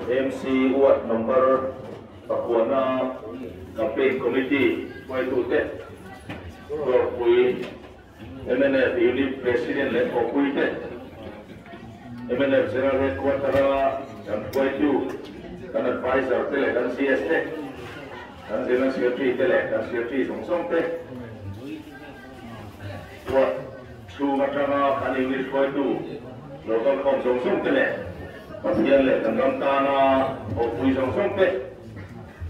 MC Ward Number pakuana Campaign Committee hruaitute, Dawrpui mnf Unit President leh thawhpuite, mnf General Headquarter-a kan hruaitu, kan Adviser te leh kan CS te, kan General Secretary te leh kan Secretary zawng zawng te, Ward chhung atanga kan Unit hruaitu local khawm zawng zawng te leh Pathian leh kan ram tana thawhpui zawng zawng te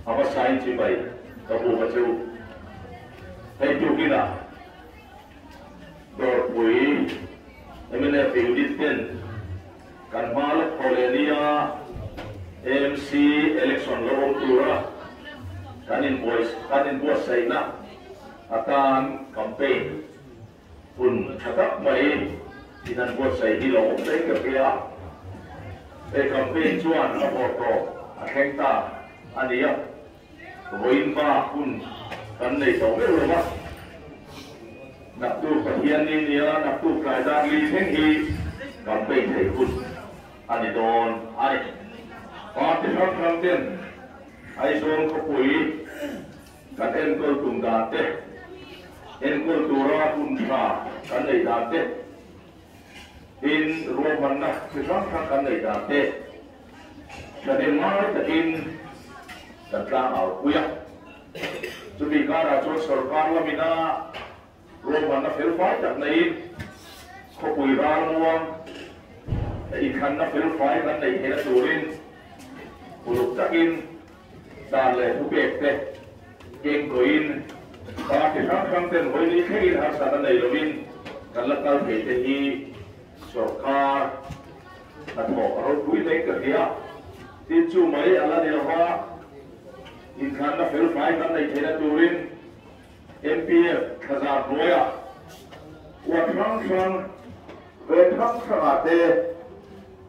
a hmasain chibai ka buk a chu. Hei tukinah Dawrpui mnf Unit ten kan hma lawk thaw leh nia AMC election lo awm tura kan kan inbuatsaihna atan campaign hun tha tak mai in an buatsaih hi lo awm daih ka hria. Hei campaign chuan a vawr tawp a thleng ta a ni a. Vawiin bak hun kan nei tawh meuh lo va, naktuk Pathian ni nia naktuk tlai dan li thleng hi campaign theih hun a ni dawn a ni. Party hrang hrang ten Aizawl khawpui kan enkawl tum dan te, enkawl tura hun tha kan neih dan te, tin ruahmanna chi hrang hrang kan neih dan te, Thahnem ngai takin kan tlang au pui a. Chutih karah chuan sorkar lamina ruahmanna felfai tak neiin khawpui ralmuang inthlanna felfai kan neih theihna turin uluk takin dan leh thupek te kengkawiin party hrang hrang ten vawi ni thlengin harsatna nei lovin kan la kal thei te hi sorkar Hnathawh a ropui hle ka hria. Tin chu mai a la ni lo va, inthlanna felfai kan neih theihna turin MPF thlazar hnuaiah uat hrang hrang, veng hrang hrangah te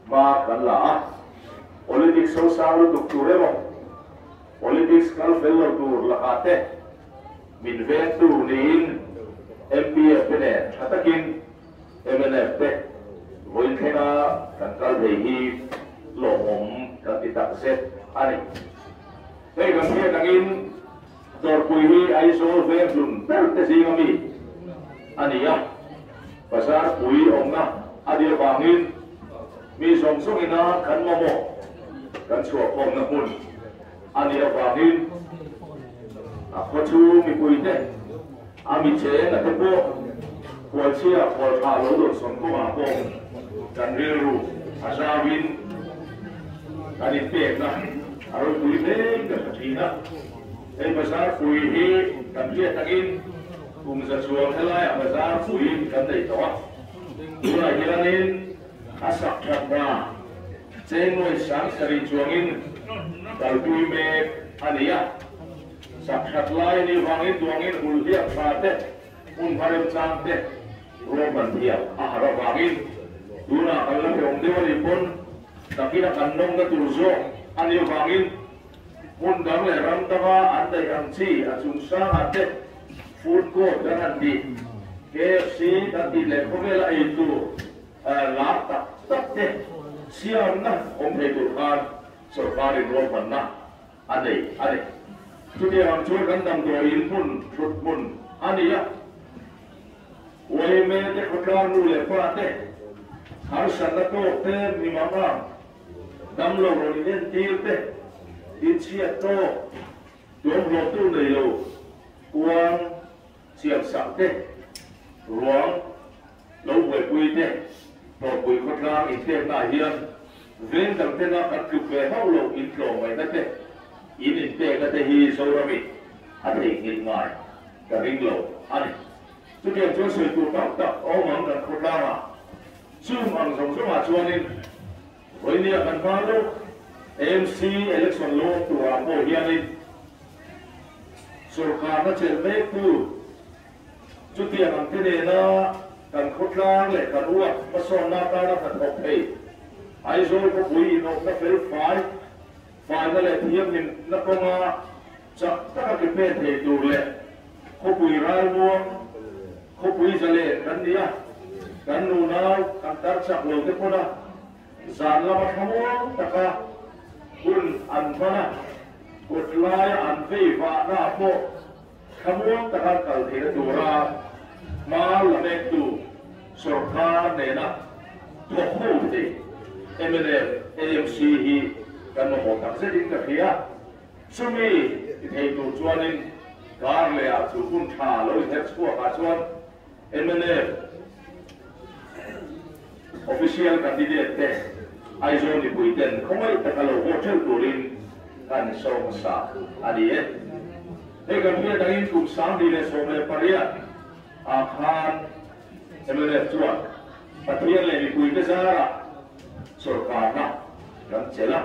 hma kan la a. Politics ho sang lutuk tur emaw, politics kal fel lo tur lakah te min vengtu niin MPF te nen tha takin Mnf te vawiin thlenga kan kal thei hi lawmawm kan ti tak zet a ni. Hei kan hriat angin Dawrpui hi Aizawl veng hlun ber te zinga mi a ni a, bazar pui awmna a nih avangin mi zawng zawngina kan mamawh kan chhuahkhawmna hmun a nih avangin a khawchhung mipuite A mi cheng a te pawh khualchhia khual tha lo dawnsawm kawngah pawh kan rilru a zauin kan inpekna a ropui hle ka hre thin a. Hei bazar pui hi kan hriat angin kum za chuang helaiah bazar pui kan nei tawh a. Tunah hianin a sak that hna chengnawi sang sarih chuangin kalpui mek a ni a. Sakhat lai ni vangin duangin hulhliak tha te, hmun hma remchang te ruahman thiam a har avangin tunah kan la hrehawm deuh a nih pawn takina kan nawmna tur zawk a nih avangin hmun dang leh ram danga an daih ang chi a chung sangah te food court kan han tih, KFC kan tih leh khawvela ei tur lar tak tak te siamna awm thei tur khan sawrkarin ruahmanna a nei a ni. Chutiang ang chuan kan damdawiin hmun thut hmun a ni a, Uaime te khawtlang nu leh pa te, harsatna tawk te, mi mangang, damlo rawn inentir te, inchhiat tawk, tuamhlawhtu nei lo, kuang siamsak te, ruang lo buaipui te, Tawpui khawtlang inpeknaah hian veng dang tena kan tluk ve hauh loh intlawmngaihna te, in inpekna te hi Zorami a theihnghilh ngai ka ring lo a ni. Chutiang chuan sawi tur tam tak a awm ang kan khawtlangah. Chung ang zawng zawngah chuanin vawinia kan hma lawk AMC election lo awm turah pawh hianin sorkarna chelh mektu Chutiang ang te nena kan khawtlang leh kan uak hmasawnna atana hnathawk thei Aizawl khawpui inawpna fel fai, faina leh thianghlimna kawnga chak taka ke pen thei tur leh khawpui ralmuang, khawpui zalen kan ni a, kan nunau kan tar chak lo te pawn a zan lama thlamuang taka. an hman a, kut laia an vei vahna pawh thlamuang taka an kal theihna tura hma la mektu sawrkar nena thawk ho thei mnf AMC hi kan mamawh tak zetin ka hria. Chumi ti thei tur chuanin kar lehah chu hun tha lo inher chhuakah chuan mnf Official candidate te Aizawl mipui ten khawngaih taka lo vote theuh turin kan sawm hmasa a ni e. Hei kan hriat angin kum 2018 ah khan mnf chuan Pathian leh mipuite zarah sawrkarna kan chelh a.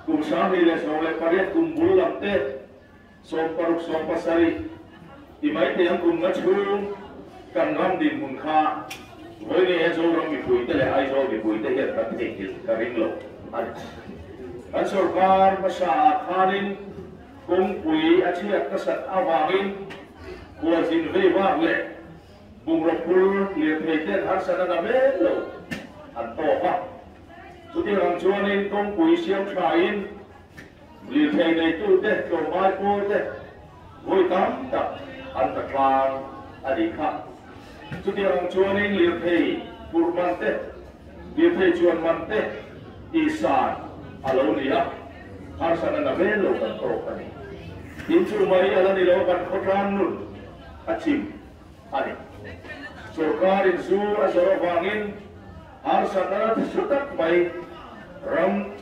Kum 2018 kum bul lam te 60 70 ti mai te ang kum nga chhung kan ram dinhmun kha vawi nge Zoram mipuite leh Aizawl mipuite hian kan theihnghilh ka ring lo a ni. Kan sawrkar hmasa ah khanin kawngpui a chhiat nasat avangin khualzin vei vak leh bungraw phur lirthei ten harsatna na mek lo an tawk a. Chutiang ang chuanin kawngpui siam thain Lirthei neitute tlawmngai pawlte vawi tam tak an ta tlang a nih kha. Chutiang ang chuanin lirthei phurh man te, lirthei chuan man te tihsan a lo ni a, harsatna na vel lo kan tawk a ni. Tin chu mai a la ni lo kan khawtlang nun a chim a ni. Sorkarin zu a zawrh avangin harsatna na tha tak mai ram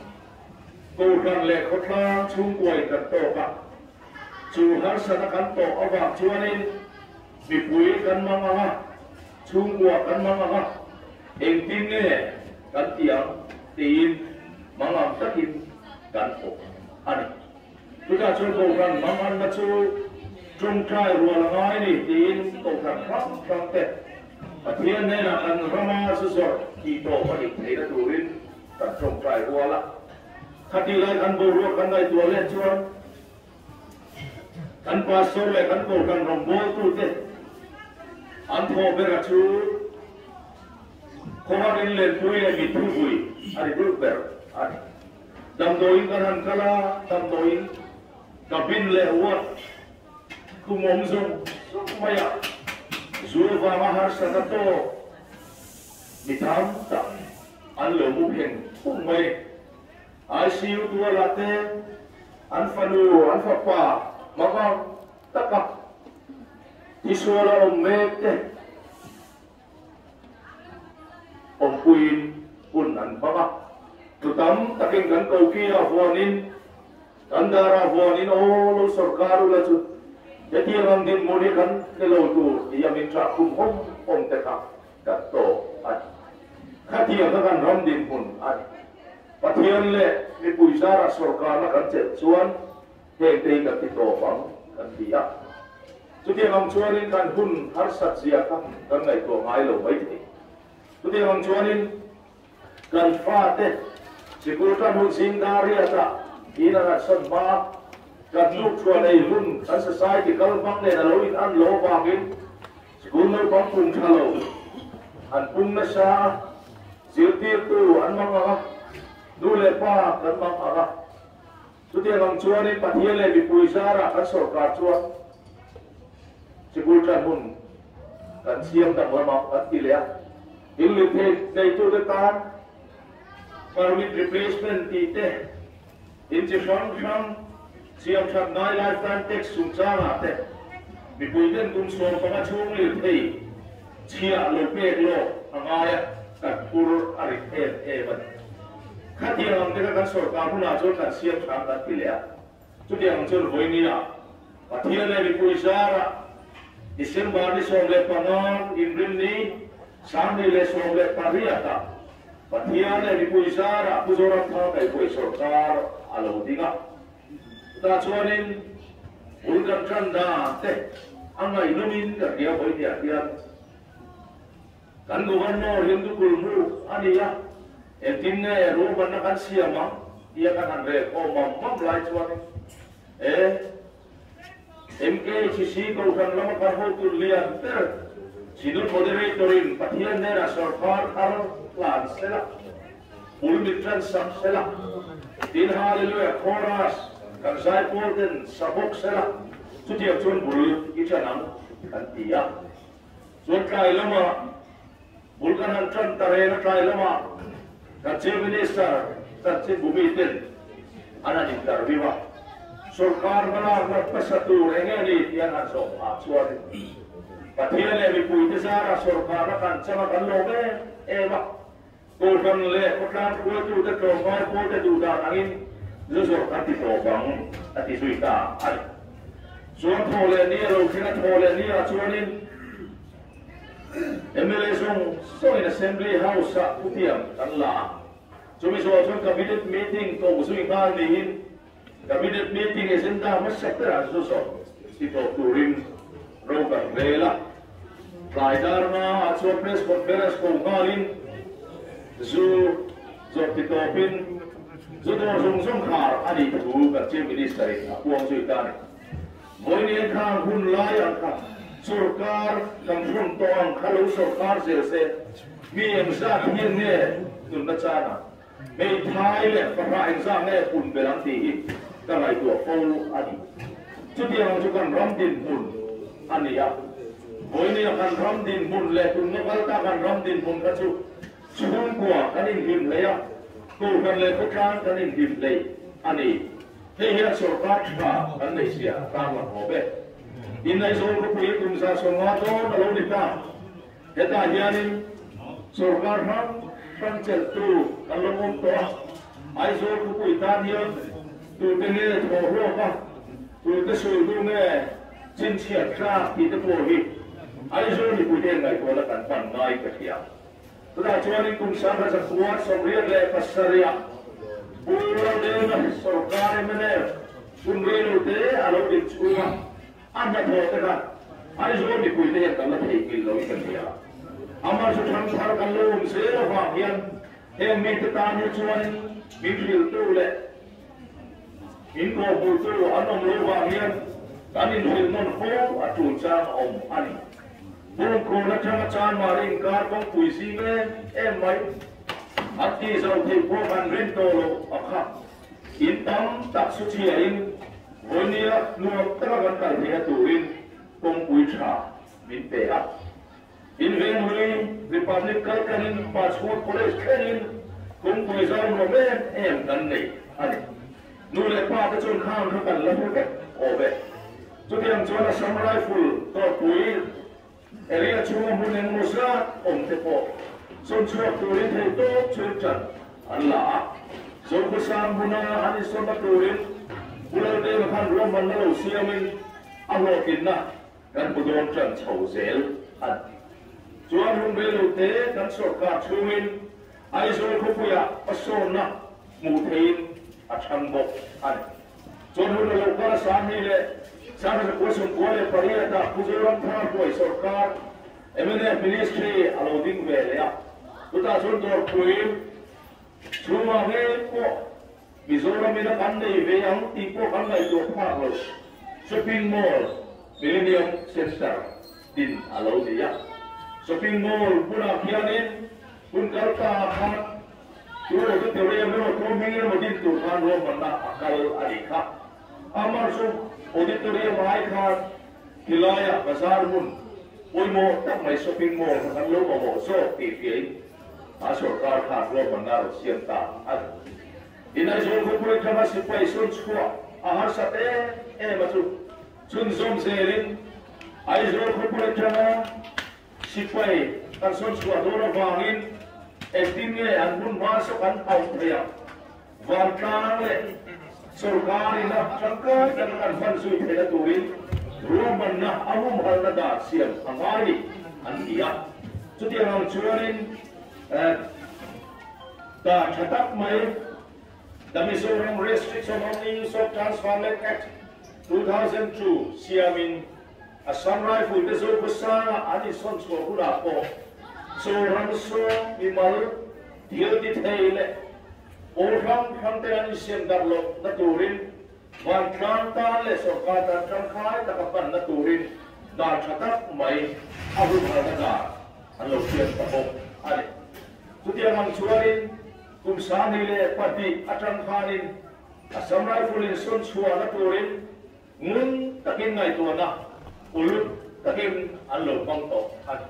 Kohhran leh khawtlang chhungkuain kan tawk a, chu harsatna kan tawh avang chuanin mipui kan mang ang a, chhungkua kan mang ang a, engtin nge kan ti ang tiin mang ang takin kan awm a ni. Chutah chuan Kohhran manganna chu tawngtai rual a ngai ni tiin Kohhran hrang hrang te Pathian hnenah kan rama zu zawrh tih tawp a nih theihna turin Kan tawngtai rual a, khatih lai kan boruak kan ngaihtuah leh chuan kan pastor leh kan kohhran rawngbawltute an thawh bera chu khawhar in lenpui leh mitthi vui a ni deuh ber a ni. Damdawiin kan han kal a, damdawiin cabin leh ward khum awm zawng zawng maiah zu avanga harsatna tawk mi tam tak An lo mu pheng phung mai. ICU tualah te an fanu, an fapa hmanga taka tisual a awm mek te awmpuiin hun an hmang a. Thu tam takin kan koki-ah huanin, kan darah huanin aw lo sawrkar ula chu hetiang ang dinhmun hi kan ni lo tur tia min ṭah khum hawm hawm te kha Kan tawk a ni. Khatiang kha kan ram dinhmun a ni. Pathian leh mipui zarah sawrkarna kan chelh chuan heng te hi kan ti tawp ang kan ti a. Chutiang ang chuanin kan hun harsat zia kha kan ngaihtuah ngai lo mai thei. Chutiang ang chuanin kan fate sikul tan hun zing dar riatah in an han sawn hma a, kan hnuk thuan ei hun kan society kal hmang nen a lo in an lo avangin School naupang pum tha lo an pum nasa a, zirtirtu an mang ang a, nu leh pa kan mang ang a. Chutiang ang chuanin Pathian leh mipui zarah kan sawrkar chuan sikul tan hun kan siam danglam ang kan ti leh a. In lirthei neitute tan permit replacement tih te, In chi hrang hrang siam that ngai lifetime tax chungchangah te mipui ten kum 15 chhung lirthei chhia lo pek lawk a ngai a, kan phur a rit em em a ni. Khatiang ang te kha kan sawrkar hunah chuan kan siam hrang kan ti leh a, chutiang ang chuan vawinia Pathian leh mipui zarah December ni 15 inrinni 2018 ah Pathian leh mipui zarah Pu Zoramthanga kaihhruai sawrkar a lo ding a. Chutah chuanin bul kan tan dan te a ngaihnawmin ka hria vawi hniah hian kan Governor Hindu kulhmu a ni a, engtin nge ruahmanna kan siam ang tia kan han rel khawm mam mam lai chuanin e MKHC Kohhran lama kan hotu lian ber Synod Moderator-in Pathian hnenah sawrkar thar hlan sela. Bul min tan sak sela, tin Hallelujah Chorus kan zaipawl ten sa bawk sela, chutiang chuan bul i tan ang kan ti a. Chuan tlai lamah bul kan han tan ta reng a, tlai lamah kan Chief Minister chanchinbu mi ten an han interview a, sorkar hmalakna hmasa tur eng nge ni tih an han zawh phah chuan Pathian leh mipuite zarah sorkarna kan chang a kan lawm em em a. Kohhran leh khawtlang hruaitute tlawmngai pawlte duh dan angin zu zawrh kan ti tawp ang, a ti zui ta a ni. Chuan thaw leh ni a lo thleng a, thaw leh ni ah chuanin mla zawng zawngin Assembly House-ah thutiam kan la a, chumi zawh chuan Cabinet meeting koh zui nghal niin Cabinet meeting agenda hmasa berah zu zawrh ti tawp turin ro kan rel a. Tlai dar hmaah chuan press conference ko nghalin zu zawrh ti tawpin zu dawr zawng zawng khar a nih thu kan Chief Minister in a puang zui ta a ni. Vawiin khan hun lai ang kha sorkar kan hrawn tawh ang kha lo sorkar zel se mi engzat hian nge nunna chan ang? Hmeithai leh fahrah engzah nge pun belh ang tih hi ka ngaihtuah fo a ni. Chutiang chu kan ram dinhmun a ni a, vawinia kan ram dinhmun leh tunna kal ta kan ram dinhmun kha chu chhungkua kan inhlim hlei a, kohhran leh khawtlang kan inhlim hlei a ni. Hei hian sorkar tha kan neih zia a tarlang awm e. Innaihzawl khawpui kum 150 dawn a lo ni ta. Hetah hianin sorkar hrang hrang chelhtu kan lo awm tawh a, Aizawl khawpui tan hian tute nge thaw hlawk a, tute sawi hnu nge chhinchhiat tlak tih te pawh hi Aizawl mipuite hian ngaihtuahna kan hman ngai ka hria. Chutah chuanin kum 1977ah Pu Laldenga sorkar mnf hun reilote a lo din chhung a, A hnathawh te kha Aizawl mipuite hian kan la theihnghilh lo in ka hria. Amah chu thangthar kan lo awm zel avang hian heng mite tan hi chuanin min hrilhtu leh min kawhhmuhtu an awm lo vang hian kan inhrilh nawn fo a tul chang a awm a ni. Bungkawn atanga Chanmari inkar kawngpui zing em em mai an tih zauh theih pawh kan rin tawh loh a kha. In tam tak su chhiain vawinia nuam taka kan kal theihna turin kawngpui tha min pe a. In Venghlui Republic kal tlanin Pachhur College thlengin kawngpui zau nuam em em kan nei a ni. Nu leh pa te chuan khang kha kan la hmu vek awm e. Chutiang chuan Assam Rifle tawrhpui Area chhunga hmun engmaw zat awm te pawh sawn chhuak turin theihtawp chhun ṭan an la a. Zokhawsang hmuna an insawnna turin Pu Laldenga khan ruahmanna lo siamin a hlawhtlinna kan hmu dawn ṭan chho zel a ni. Chuan hun reilote kan sawrkar chhungin Aizawl khawpuiah hmasawnna hmuh theihin a chhang bawk a ni. Chuan hun a lo kal a Sangni leh 1998 ah Pu Zoramthar Huai sawrkar mnf Ministry a lo ding ve leh a, chutah chuan dawrpui chhungah ngei pawh Mizoram in a kan nei ve ang tih pawh kan ngaihtuah phak lo, Shopping Mall Millennium Centre din a lo ni a. Shopping Mall hmunah khianin hun kal ta ah khan Tu auditorium emaw tu hming emaw din tur khan ruahmanna a kal a nih kha. Amar chu auditorium ai khan khilaiah bazar hmun pawimawh tak mai shopping mall kha kan lo mamawh zawk tih fiahin a sorkar khan ruahmanna a rawn siam ta a ni. In Aizawl khawpui atanga sipai sawn chhuah a harsat em em a chu chhunzawm zelin Aizawl khawpui atanga Sipai kan sawn chhuah dawn avangin engtin nge an hun hma saw kan hauh theih ang? Vantlang leh sorkar ina tangkai taka kan hman zui theihna turin ruahmanna a humhalhna dan siam a ngai ni an ti a. Chutiang ang chuanin dan tha tak mai The Mizoram Restriction on the Use of Transferment Act, 2002 siamin Assam Rifle te Zokhawsanga an insawn chhuah hunah pawh Zoram sawm mimal thil ti thei leh pawl hrang hrang te an insiam darh loh na turin vantlang tan leh sorkar tan tangkai taka hman na turin dan tha tak mai a humhalhna dan an lo siam ta bawk a ni. Chutiang ang chuanin. Kum 22 atang khanin Assam Rifle in sawn chhuahna turin ngun takin ngaihtuahna uluk takin an lo hmang tawh a ni.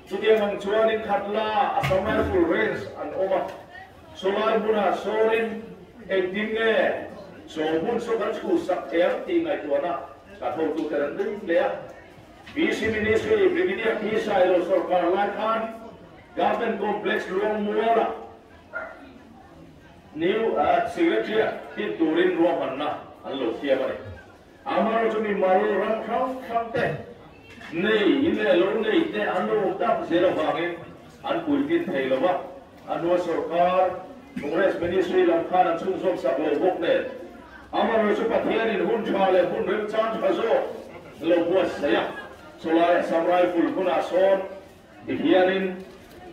Chutiang ang chuanin Khatla Assam Rifle Range an awm a, chulai hmunah sawrin engtin nge chaw hmun saw kan chhuhsak thei ang tih ngaihtuahna kan hotute an ring hle a. PC Ministry Brigadier P Sailo sawrkar lai khan Government Complex Luangmuala New Secretariat tin turin ruahmanna an lo siam a ni. Amaherawhchu mi mal ram hrang hrang te nei in leh lo nei te an lo awm tak zel avangin an puitlin thei lo va, a hnua sawrkar Congress Ministry lam khan an chhunzawm sak lo bawk nen. Amaherawhchu Pathianin hun tha leh hun remchang tha zawk lo buatsaih a, chulai Assam Rifle hmunah sawn Tihianin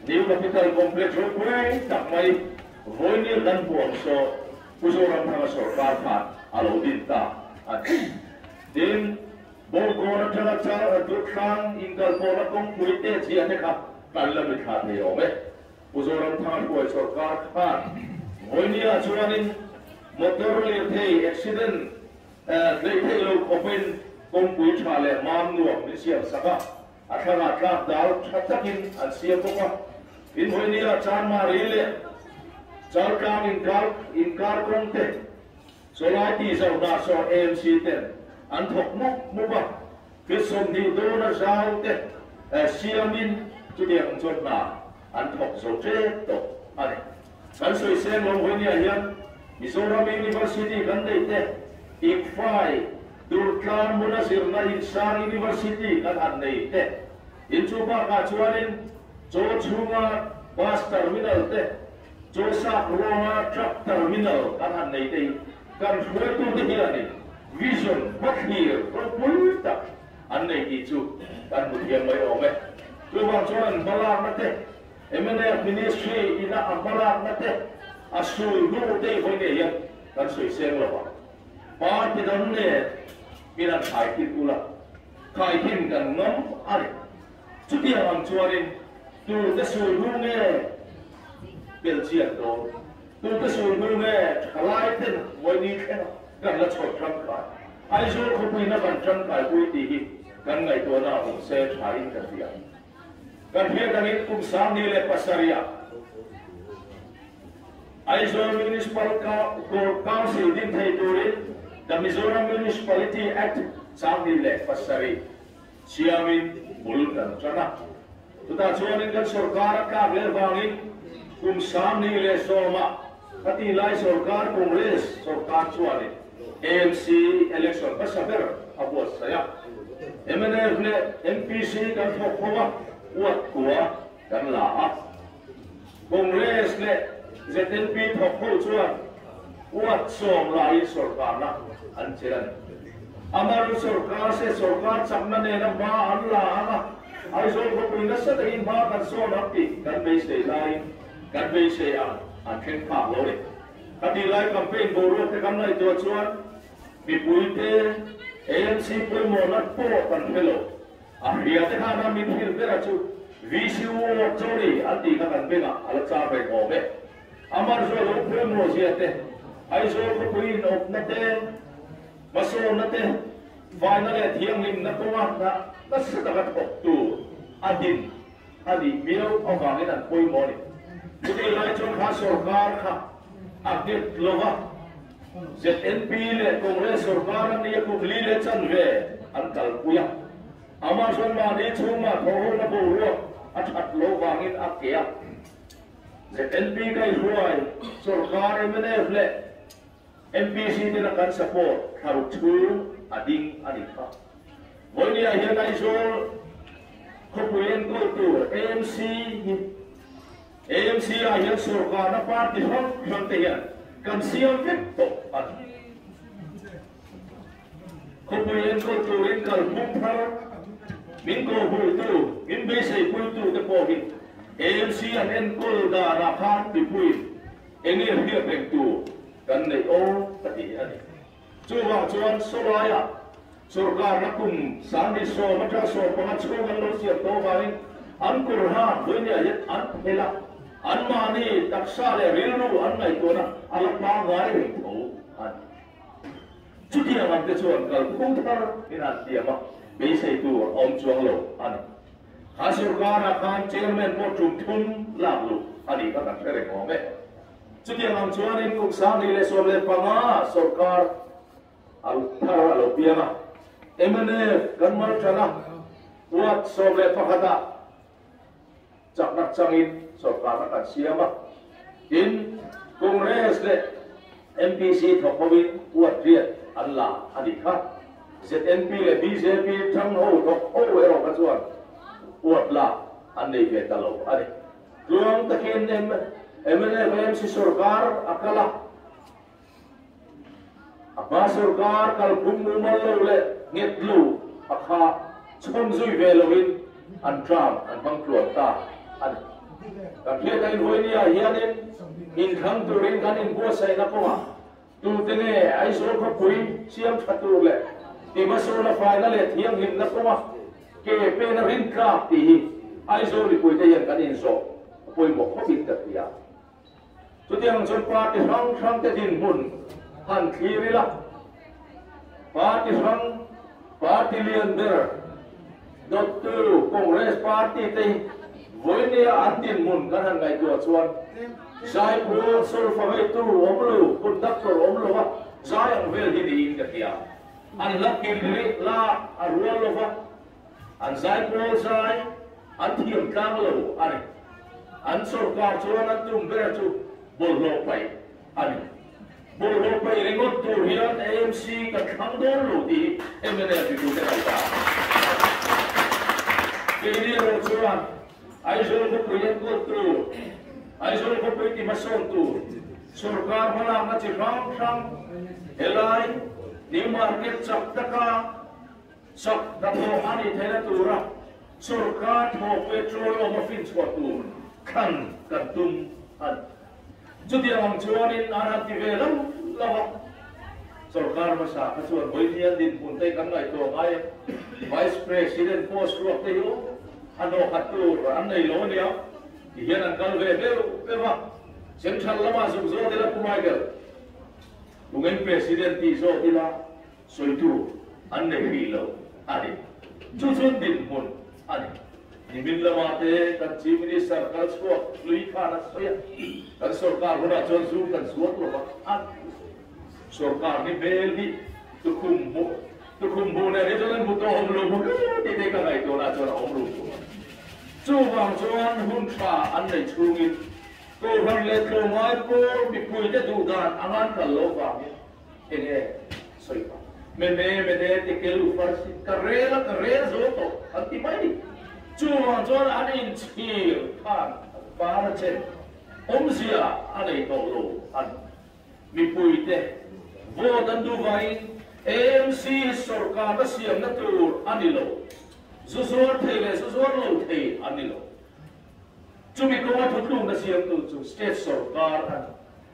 New Capital Complex ropui tak mai Vawinil kan hmuh ang saw Pu Zoramthanga sawrkar khan a lo din ta a ni. Tin, Bawngkawn atanga Char Durtlang inkalpawhna kawngpui te chiah te kha kan la mi thla thei awm e. Pu Zoramthanga hruai sawrkar khan Vawinia chuanin motor lirthei accident hleih theih lo khawpin kawngpui tha leh mam nuam min siam sak a. A thlangah tlak dal tha takin an siam bawk a, Inhawihnia Chanmari leh Chaltlang inkar inkar kawng te, Chawlai tih zoh hna saw AMC ten an thawk mup mup a, feet 20 dawna zau te siamin chutiang ang chuan hna an thawk zo tep tawh a ni. Kan sawiseng lo Hawinia hian Mizoram University kan neih te, ICFAI, Durtlang hmuna zirna insang University kan han nei te, in chu bakah chuanin Chaw chhunga Bus Terminal te, Chaw sak ruanga Truck Terminal kan han nei te hi kan hruaitute hianin vision hmathlir ropui tak an nei tih chu kan hmu thiam mai awm e. Chuvang chuan an hmalakna te mnf Ministry ina a hmalakna te a sul hnu te hi vawi ngei hian kan sawi seng lo ang. Party dang nen min an khai thin ula, khai thin kan ngam a ni. Chutiang ang chuanin tute sul hnu nge belchian dawn, tute sul hnu nge thalai ten vawi ni thlenga kan la chhawr tangkai, Aizawl khawpuina kan tangkaipui tih hi kan ngaihtuahna a awm se thain ka hria. Kan hriat angin kum 2007 ah Aizawl Municipal Council din thei turin The Mizoram Municipality Act 2007 siamin bul kan tan a. Chutah chuanin kan sawrkar a tlak leh vangin kum 2010 ah khati lai sawrkar Congress sawrkar chuanin AMC election hmasa ber a buatsaih a. Mnf leh MPC kan thawk ho a, uat kua kan la a. Congress leh ZNP thawk ho chuan uat 10 laiin sawrkarna an chelh a ni. Amaru sawrkar se sawrkar chakna nena hma an la ang a, Aizawl khawpui nasa takin hma kan sawn ang tih kan beisei laiin kan beisei ang an thleng phak lo ni. Khatih lai campaign boruak te kan ngaihtuah chuan mipuite AMC pawimawhna pawh kan hre lo. A hria te khana min hrilh bera chu VCU awk Johnny an tih kha kan bengah a la char reng awm e. Amar chu a lo pawimawh zia te, Aizawl khawpui inawpna te, hmasawnna te, faina leh thianghlimna kawnga hna nasa taka thawktu a din a nih miau avangin an pawimawh a ni. Chutih lai chuan kha sawrkar kha a nghet lo va, ZNP leh Congress sawrkar an nia kum li leh chanve an kalpui a. Amah chuan mahni chhungah thawhhona boruak a that lo vangin a ke a. ZNP kaihruai sawrkar mnf leh MPC tena kan support thlaruk chhung a ding a nih kha. Vawinia hian Aizawl khawpui enkawl tur AMC hi AMC ah hian sawrkarna party hrang hrang te hian kan siam vek tawh a ni. Khawpui enkawl turin kalphung thar min kawhhmuhtu, min beiseipuitu te pawh hi AMC an enkawl danah khan mipuiin enge hriat reng tur kan neih aw ka ti a ni. Chuvang chuan sawlaiah sawrkarna kum 2010 atanga 15 chhung an lo siam tawh avangin an kawr han vawinia hian an phel a. Anmahni taksa leh rilru an ngaihtuahna a la pangngai reng tho a ni. Chutiang ang te chuan kalphung thar in han siam a, beisei tur a awm chuang lo a ni. Kha sorkarah khan chairman pawh tum thum lak luh a nih kha kan hre reng awm e. Chutiang ang chuanin kum 2015 sorkar a thar a lo piang a, mnf kan mal tan a, ward 11 ah chakna changin sorkarna kan siam a, tin, Congress leh MPC thawk hovin ward riat an la a nih kha. ZNP leh bjp thang ho thawk ho erawh kha chuan ward lak an nei ve ta lo a ni. Tluang takin mnf AMC sorkar a kal a, a hma sorkar kalphung mumal lo leh nghet lo a kha chhawn zui ve loin an term an hmang tluan ta a ni. Kan hriat angin vawinia hianin inthlang turin kan inbuatsaihna kawngah tute nge Aizawl khawpui siam tha tur leh Timasawna faina leh thianghlimna kawnga ke pena rintlak tih hi Aizawl mipuite hian kan inzawh a pawimawh khawpin ka hria. Chutiang chuan party hrang hrang te dinhmun han thlir ila, party hrang, party lian ber dawttu Congress party te hi vawinia an dinhmun kan han ngaihtuah chuan Zaipawl solfa ngeitu awm lo, conductor awm lova zai ang vel hi niin ka hria. An hla kil rih lak a rual lova, An zaipawl zai an thiam tlang lo a ni. An sorkar chuan an tum ber chu bawlhhlawh paih a ni. Bawlhhlawh paih ringawt tur hian AMC kan thlang dawn lo tih hi mnf mipui te ngaihdan. Keini erawh chuan Aizawl khawpui enkawl tur, Aizawl khawpui ti hmasawn tur, sorkar hmalakna chi hrang hrang helai New Market chak taka Chak hnathawh a nih theihna tura sorkar thawk petrol awm a finchhuah tur thlan kan tum a ni. Chutiang ang chuanin an han ti ve lo lo a, sorkar hmasa kha chuan vawiin dinhmun te kan ngaihtuah ngai em? Vice President post ruak te hi aw a hnawhkhat tur an nei lo a nia, tihian an kal ve beuh beuh a, Central lamah zuk zawt ila Pu Michael, Tungin President tih zawt ila, Sawitu an nei rih lo a ni. Chu chuan dinhmun a ni. Nimin lamah te kan Chief Minister kal chhuak hlui khan a sawi a, kan sorkar hunah chuan zu kan zuar lo va, a ti sawi. Sorkar ni hmel hi tukhum hmuh tukhum hmuh nen hi chuan an hmu tawh awm lo hmu hle tih te ka ngaihtuahna chuan a awm rum rum a. Chuvang chuan hun tha an nei chhungin Kohhran leh tlawmngai pawl mipuite duhdan anga an kal lo vangin Enge sawi pah. Mene mene te kel u far sin ka rel a ka rel zo tawh an ti mai. Chuvang chuan an inchhir khan par a chen awmzia a nei tawh lo a ni. Mipuite vote an duh vangin AMC hi sorkarna siamna tur a ni lo. Zu zuar thei leh zu zuar lo thei an ni lo. Chumi kawnga thutlukna siamtu chu state sorkar a ni.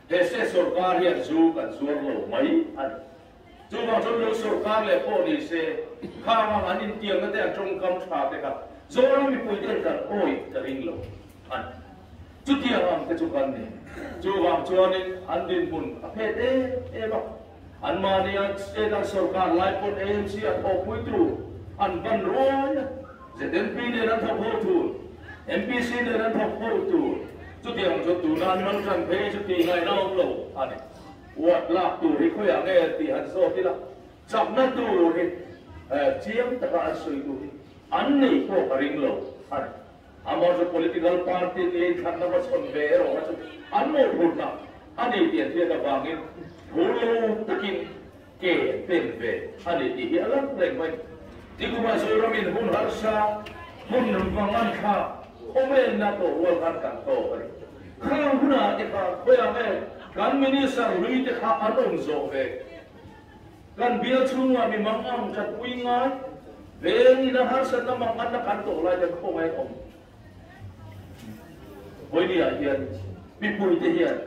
He state sorkar hian zu kan zuar lo mai a ni. Chuvang chuan lo sorkar leh pawh ni se, khang ang an intiamna te an tawngkam tha te kha Zoram mipui ten kan awih ka ring lo a ni. Chutiang ang te chu kan ni. Chuvang chuanin an dinhmun a phet em em a. Anmahnia state an sorkar lai pawn AMC a thawhpuitu an ban ruai a, ZNP nen an thawk ho tur, MPC nen an thawk ho tur, chutiang chu tuna an mal tan phei chu tih ngaihna awm lo a ni. Uat lak tur hi khawiah nge tih han zawt ila, chakna tur hi chiang taka an sawi tur hi an nei pawh ka ring lo a ni. Amaherawhchu political party te inthlanna va chhawn ve erawh kha chu an mawhphurhna a ni tih an hriat avangin thu lo takin ke an pen ve a ni tih hi a lang reng mai. Nikumah Zoramin hun harsa, hun vang an thlak khawvelna tawh rual khan kan tawk a ni. Khang hunah te kha khawiah nge kan minister hlui te kha an awm zawh ve? Kan bial chhungah mi mangang thatpui ngai vengin a harsatna manganna kan tawh lai te khawngaih awm. Vawinia hian mipuite hian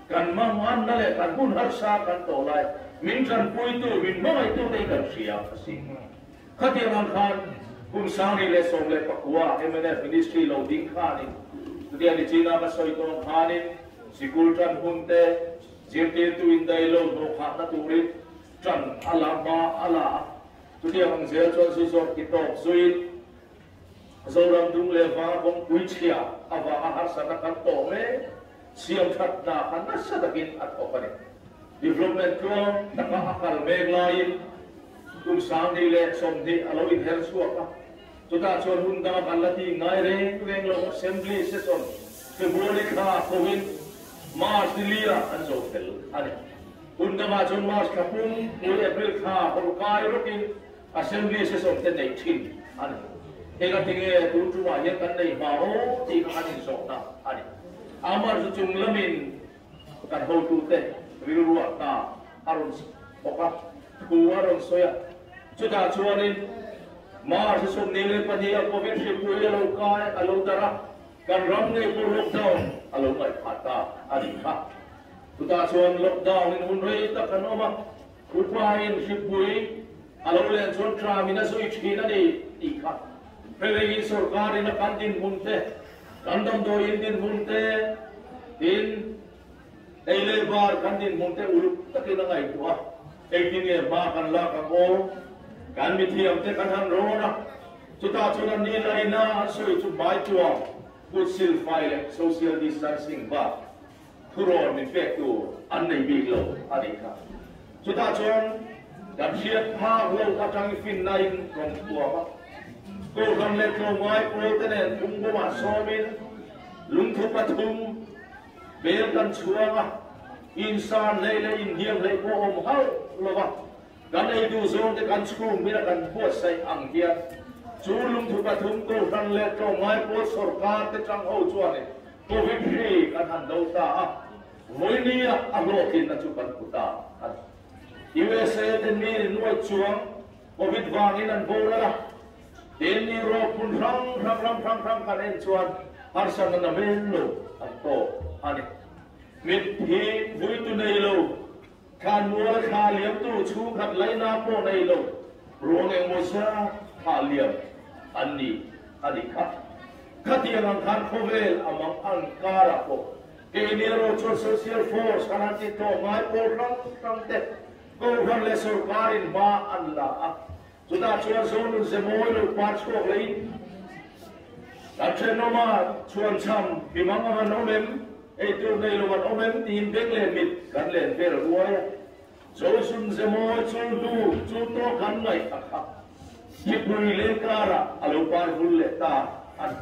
kan manganna leh kan hun harsa kan tawh lai min tanpuitu, min hmangaihtu te hi kan hria a si. Khatiang ang khan kum 2019 mnf ministry lo ding khanin. Chutia nichina ka sawi tawng khanin sikul tan hun te zirtirtu indaih lo hnawhkhahna turin tan a la hma a la a. Chutiang ang zel chuan zu zawk ti tawk zuiin Zoram dung leh vang kawngpui chhia avanga harsatna kan tawh mek siam thatna kha nasa takin a thawk a ni. Development tluang taka a kal mek laiin kum 2020 a lo inher chhuak a, chutah chuan hun danga kan la tih ngai reng reng lo Assembly session February thla kovin March ni li ah an zo fel a ni. Hun dangah chuan March thla pum pui April thla hawlh kai rawkin Assembly session te neih thin a ni. Eng a tinge tun tumah hian kan nei hma aw tih kha kan inzawhna a ni. Amar chu chung lamin kan hotute rilruah hna a rawn thawk a, thu a rawn sawi a. Chutah chuanin March 22 a Covid hripui a lo kai a lo darh a, kan ram ngei pawh lockdown a lo ngaih phah ta a nih kha. Chutah chuan lockdown in hun rei tak kan awm a, Upain hripui a lo len chuan tramin a zui thin a ni tih kha hreleiin sorkarin a kan dinhmun te, kan damdawiin dinhmun te, tin ei leh bar kan dinhmun te uluk takin a ngaihtuah a, engtin nge hma kan lak ang aw? Kan mithiam te kan han rawn a, chutah chuan an ni laina an sawi chu hmai tuam, kut silfai leh social distancing bak Thurawn min pek tur an nei bik lo a nih kha. Chutah chuan kan hriat phak lo atang finnain rawn thuam a, Kohhran leh tlawmngai pawl te nen phungbawmah sawmin lungthu pathum bel kan chhuang a, insan hleih leh inhniam hleih pawh awm hauh lo va, kan ei duh zawng te kan chhung min a kan buatsaih ang hian chu lungthu pathum Kohhran leh tlawmngai pawl sawrkar te tang ho chuanin Covid hri kan han do ta a, vawinia a hlawhtlinna chu kan hmu ta a ni. USA te mi nuai chuang Covid vangin an boral a, tin Europe hmun hrang hrang ram hrang hrang kan en chuan harsatna na vel lo an tawk a ni. Mitthi vuitu nei lo, thlanmual thla liamtu chhungkhat laina pawh nei lo ruang engmaw zat thla liam an ni a nih kha. Khatiang ang khan khawvel a mang ang karah pawh keini erawh chuan social force kan han ti tawh ngai pawl hrang hrang te Kohhran leh sawrkarin hma an la a, chutah chuan Zonun ze mawi lo par chhuak leiin kan thenawma chhuanchham mi mang ang an awm em, eitur nei lo an awm em tiin beng leh mit kan len vel ruai a. Zosun ze mawi chu hnu chu tawk kan ngaih a kha. Thipui leng karah a lo par vul leh ta a ni.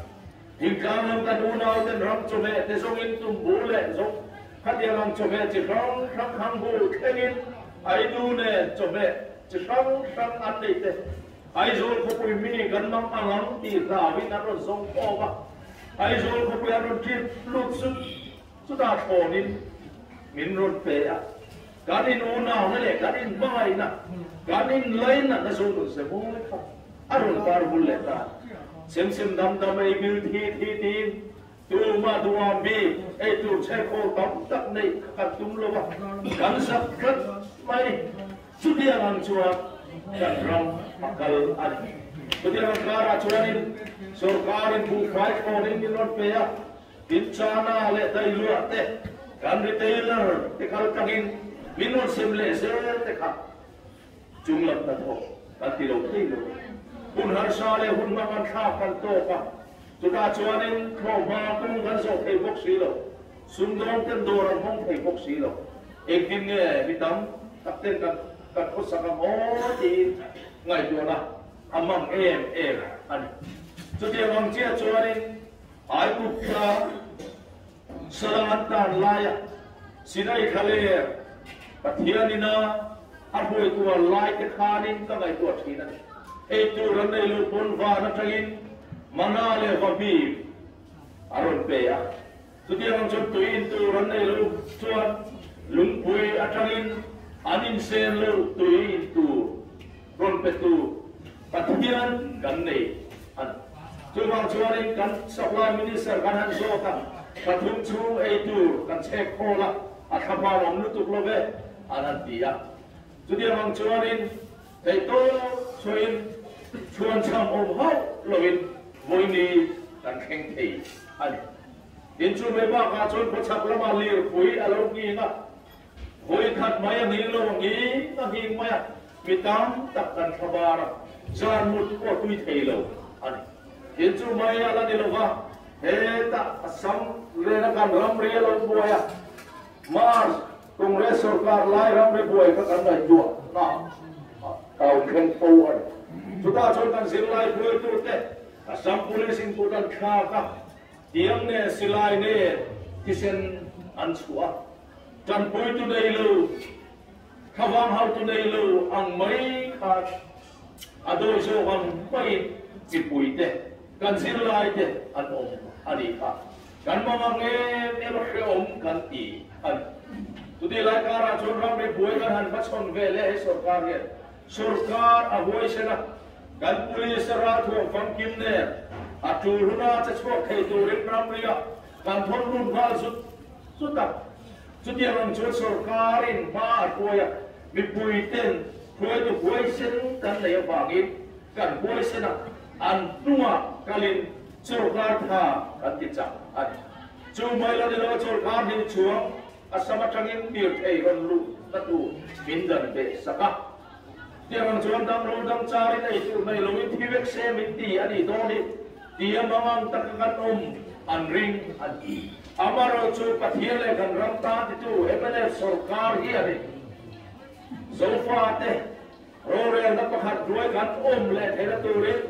Thingtlang lam kan unau ten ram chawhmeh te zawngin tumbu leh zawng khatiang ang chawhmeh chi hrang hrang hang bu thlengin Aidu nen chawhmeh chi hrang hrang an nei te Aizawl khawpui mi kan mang ang ang tih hlauin an rawn zawng khawm a. Aizawl khawpui an rawn trip lut sut Chutah thlawnin min rawn pe a, kan in unauna leh kan in hmangaihna, kan in lainatna chu rawn se mawi kha a rawn par bul leh ta. Sem sem dam dam ei bil thi thi tiin tumah duham bik ei tur chhekhawl tam tak neih kha kan tum lo a, kan zak tlat mai. Chutiang ang chuan kan ram a kal a ni. Chutiang ang karah chuanin sorkarin buhfai thlawnin min rawn pe a, Tin Chana leh Dailuah te kan retailer te kal tlangin min rawn sem leh zel te kha chung lam hnathawk kan ti lo thei lo. Hun harsa leh hun hmang an thlak kan tawk a, chutah chuanin thlawhhma kawng kan zawh thei bawk si lo, sumdawng ten dawr an hawng thei bawk si lo. Engtin nge mi tam tak ten kan kan khawsak ang aw tiin ngaihtuahna a hmang em em a ni. Chutiang ang chiah chuanin Aigupta sala an tan laia Sinai thlaler Pathianina a hruaituah laite khanin ka ngaihtuah thin a ni. Eitur an nei lo pawn van atangin mana leh vahmim a rawn pe a. Chutiang ang chuan tui in tur an nei lo chuan lungpui atangin an insen lo tui in tur rawn pe tu Pathian kan nei a ni. Chuvang chuanin kan Supply Minister kan han zawt a, pathum chhung ei tur kan chhek khawl a, a thlahman awm lutuk lo ve an han ti a. Chutiang ang chuanin theihtawp chhuahin chhuanchham awm hauh loin vawiini kan thleng thei a ni. Tin chu mai bakah chuan khawchhak lamah lirpui a lo nghing a, vawi khat mai a nghing lo a nghing a nghing mai a, mi tam tak kan thla bar a, zan mut pawh tui thei lo a ni. Tin chu mai a la ni lo va, hetah Assam lena kan ramri a lo buai a, Mars Congress sorkar lai ramri buai kha kan ngaihtuah na a awm thleng fo a ni. Chutah chuan kan zirlai hruaitute Assam Police in kut an thlak a, Tiang nen silai nen thisen an chhuah a, tanpuitu nei lo, thlavang hautu nei lo ang mai khan a dawi zawk ang maiin mipuite, kan zirlaite an awm a nih kha. Kan mamang em em a hrehawm kan ti a ni. Chutih lai karah chuan ramri buai kan han hmachhawn ve leh he sorkar hian sorkar a huaisen a, Kan police a ralthuam famkim nen a tul huna che chhuak thei turin ramria kan thawn lut nghal zut zut a. Chutiang ang chuan sorkarin hma a hruai a, mipuiten hruaitu huaisen kan nei avangin kan huaisen a, an hnungah kalin sorkar tha kan ti chak a ni. Chu mai la ni lo sorkar hnih chuang Assam atangin tirthei rawn luh na tur min dan beh sak a. Tiang ang chuan damlo dam charin ei tur nei loin thi vek se min ti a nih dawn hi tia mangang taka kan awm an ring a ni. Amaherawhchu Pathian leh kan ram tan titu mnf sorkar hi a ni. Zofate rorelna pakhat hnuai kan awm leh theihna turin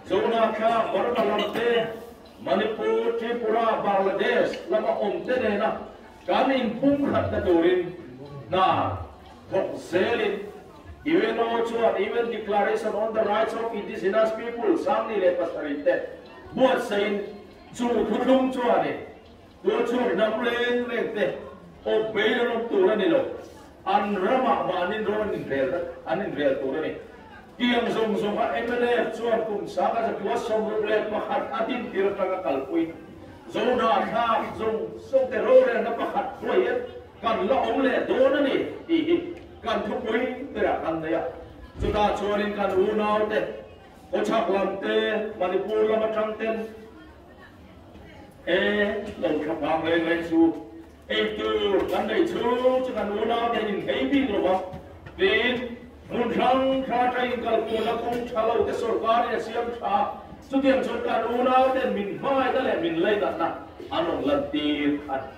Zohnathla, Burma lam te, Manipur, Tripura, Bangladesh lama awm te nena kan inpumkhatna turin hna thawk zelin UNO chuan UN Declaration on the Rights of Indigenous People 27 te buatsaihin chu thuthlung chuanin tualchhung hnam reng reng te awp beil an awm tur a ni lo, an ramah mahni rawn an inrel tur a ni. Tiang zawng zawnga mnf chuan kum sanga 61 a dintir atanga kalpui Zohna thlak zawng zawng te rorelna pakhat hruaiin kan la awm leh dawn a ni tih hi kan thupui berah kan nei a. Chutah chuanin kan unaute khawchhak lam te, Manipur lam atang ten e lo thla phang reng reng chu Eitur kan neih chhung chu kan unaute inhei bik lo va, tiin hmun hrang hrang atang inkalpuhna kawng tha lo te sorkarin a siam tha a, chutiang chuan kan unauten min hmangaihna leh min leidatna an rawn lantir a ni.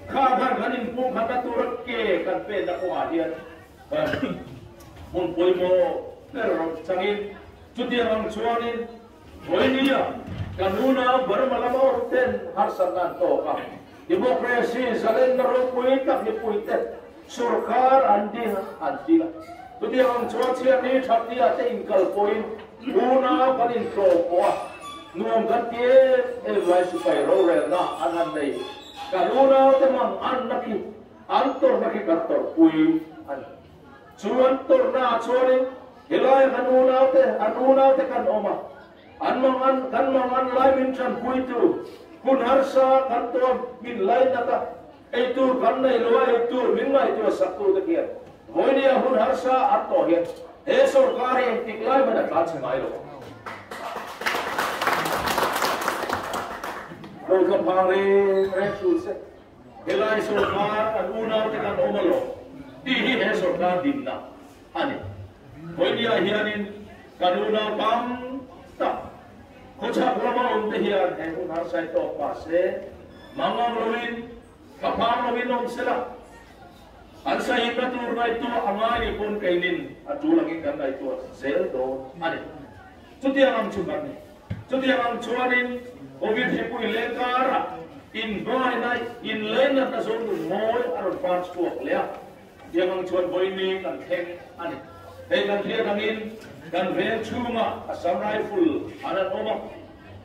Kha khan kan inpumkhatna tura ke kan penna kawngah hian hmun pawimawh ber rawn changin chutiang ang chuanin Vawinia kan unau Burma lama awmten harsatna an tawk a, Democracy zalenna ropui tak mipuite sorkar an ding an ti a. Chutiang ang chuan chhiatni thatni ah te inkal pawhin unau kan intlawm pawh a, nuam kan ti em em lai sipai rorelna an han nei. Kan unaute mang anna khi an tawrhna khi kan tawrhpui a ni. Chu an tawrhna ah chuanin helai kan unaute an unaute kan awm a. An mangan, kan mangan lai min tanpuitu, hun harsa kan tuam min lainat a, eitur kan nei lo a, eitur min ngaihtuah saktu te khian vawinia hun harsa an tawh hian he sorkar hi engtik lai hmanh a tlan chhe ngai lo. Lo tla phang reng reng tur se, helai sorkar kan unau te kan awm alawm tih hi he sorkar dinna a ni. Vawinia hianin kan unau tam tak khawchhak lama awm te hian he hun harsai tawk mah se, mangang loin, thlaphang loin awm sela, an sahimna tur ngaihtuah a ngai ni pawn keinin a tul angin kan ngaihtuah zel dawn a ni. Chutiang ang chu kan ni. Chutiang ang chuanin Covid hripui leng karah inhnuaina inleinatna zawng nun mawi a rawn par chhuak leh a. Tiang ang chuan vawiin kan thleng a ni. Hei kan hriat angin kan veng chhungah Assam Rifle an an awm a,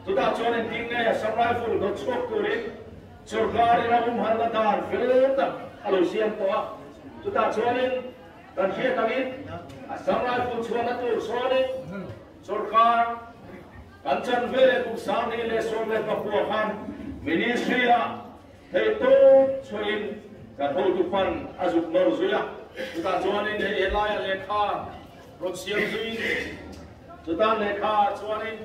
chutah chuan engtin nge Assam Rifle dawt chhuak turin sorkarin a humhalhna dan fel tak a lo siam tawh a, chutah chuanin kan hriat angin Assam Rifle chhuahna tur sawnin sorkar kan chan veleh kum 2019 khan Ministry-ah Theihtawp chhuahin kan hotu pan a zuk nawr zui a, chutah chuanin hei helaia lehkha rawn siam zuiin chutah lehkha ah chuanin.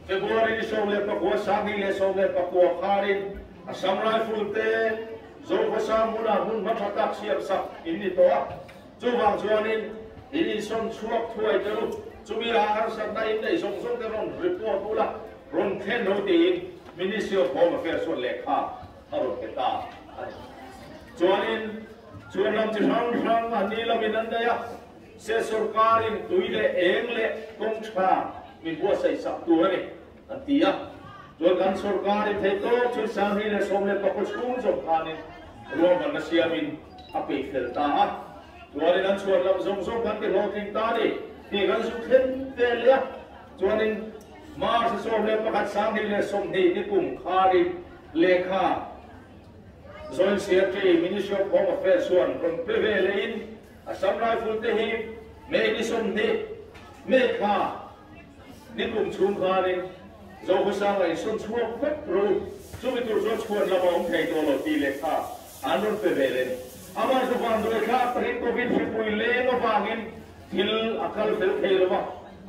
February ni 19 1919 khanin Assam Rifle te Zokhawsang hmunah hmun hma tha tak siam sak in ni tawh a. Chuvang chuanin in insawn chhuak thuai te u, chumi ah harsatna in neih zawng zawng te rawn report ula, rawn thlen ro tiin Ministry of Home Affairs chuan lehkha a rawn pe ta a ni. Chuanin chuan lam chi hrang hrang a ni lamin an daih a, se sorkarin tui leh eng leh kawng tha min buatsaih sak tur a ni an ti a. Chuan kan sorkarin theihtawp chu 2019 chhung zawng khanin ruahmanna siamin a peih fel ta a. Chuanin an chhuan lam zawng zawng kan ti hlawhtling ta a ni tih kan zu thlen vel leh a. Chuanin March 11 2020 ni kum khanin lehkha Joint Secretary, Ministry of Home Affairs chuan rawn pe ve lehin Assam Rifle te hi May ni 20 May thla ni kum chhung khanin Zokhawsanga insawn chhuak vek ro chumi tur chuan chhuan lam a awm thei tawh lo tih lehkha an rawn pe ve leh a ni. Amah chu vanduai thlak takin Covid hripui leng avangin thil a kal fel thei lo va,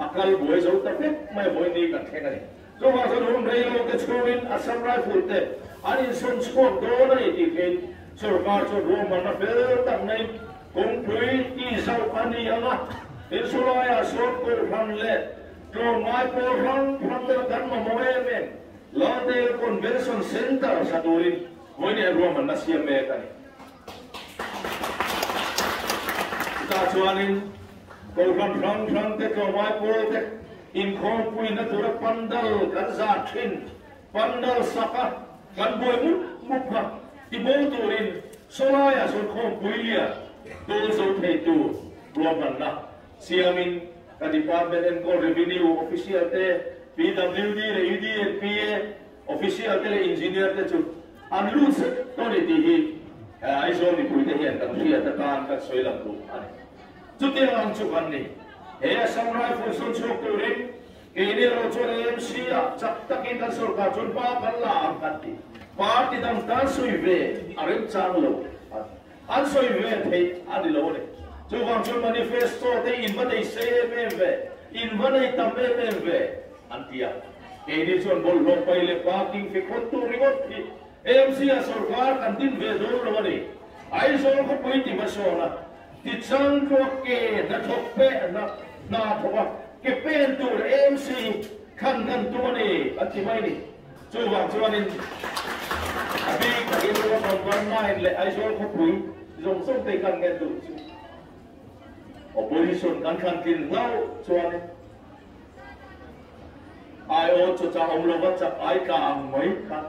a kal buai zo ta vek mai vawi ni kan thleng a ni. Chuvang chuan hun rei lo te chhungin Assam Rifle te an insawn chhuak dawn a ni tih khin sorkar chuan ruahmanna fel tak neiin kawngpui tih zauh a ni ang a, insulaiah sawn kohhran leh tlawmngai pawl hrang hrang te kan mamawh em em Laltel Convention Centre sa turin vawiin ruahmanna siam mek a ni. Chutah chuanin kohhran hrang hrang te tlawmngai pawl te Inkhawmpuina tura pandal kan zah thin, pandal sak a kan buai mup mup kha ti bo turin sawlaiah sawn khawmpui lian dawl zo thei tur ruahmanna siamin ka department enkawl revenue official te, PWD leh UDNPA official te leh engineer te chu an lut zet tawh a ni tih hi Aizawl mipuite hian kan hriat atan kan sawi lang duh a ni. Chutiang ang chu kan ni. He Assam Rifle sawn chhuak turin keini erawh chuan AMC ah chak takin kan sorkar chuan hma kan la ang kan ti. Party dang tan sawi ve a remchang lo a ni. An sawi ve theih a ni lo a ni. Chuvang chuan manifesto te in va nei sei em em ve, in va nei tam em em ve an ti a. Keini chuan bawlhhlawh pai leh parking fekhawn tur ringawt hi AMC ah sorkar kan din ve dawn lo a ni. Aizawl khawpui ti hmasawn a. Tichang tluak ke hnathawk pe hna thawk a, ke pen tur AMC thlan kan tum a ni an ti mai ni. Chuvang chuanin a bik takin Ruahman Vanmain leh Aizawl khawpui zawng zawng te kan ngen duh chu Opposition kan thlan tlin hlauh chuanin IO chu chah awm lova chak ai tla ang mai kha